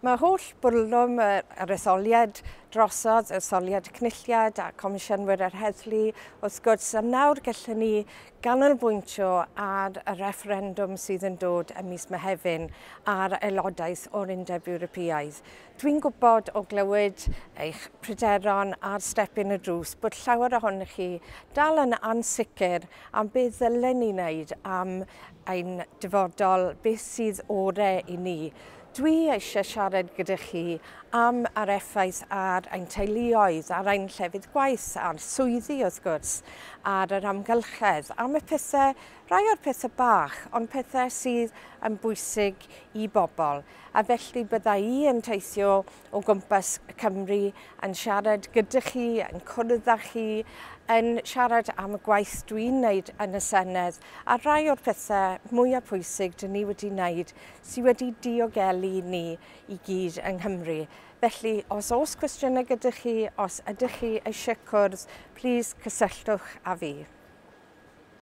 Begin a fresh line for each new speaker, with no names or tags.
Mae holl bwrlwm yr etholiad drosodd, etholiad Cynulliad a Comisiynwyr yr Heddlu, wrth gwrs, a nawr gallwn ni ganolbwyntio ar y refferendwm sydd yn dod ym mis Mehefin ar aelodaeth o'r Undeb Ewropeaidd. Dwi'n gwybod o glywed eich pryderon ar stepyn y drws bod llawer ohonoch chi dal yn ansicr am beth ddylen ni wneud am ein dyfodol, beth sydd orau i ni. Dwi eisiau siarad gyda chi am yr effaith ar ein teuluoedd, ar ein llefydd gwaith, ar swyddi wrth gwrs, ar yr amgylchedd, am y pethau, rai o'r pethau bach, ond pethau sydd yn bwysig i bobl. A felly bydda i yn teithio o gwmpas Cymru yn siarad gyda chi, yn cwrdd â chi, yn siarad am y gwaith dwi'n wneud yn y Senedd a rai o'r pethau mwyaf pwysig dyn ni wedi wneud sydd wedi diogelu ni i gyd yng Nghymru. Felly, os oes cwestiynau gyda chi, os ydych chi eisiau cwrdd, plîs cysylltwch â fi.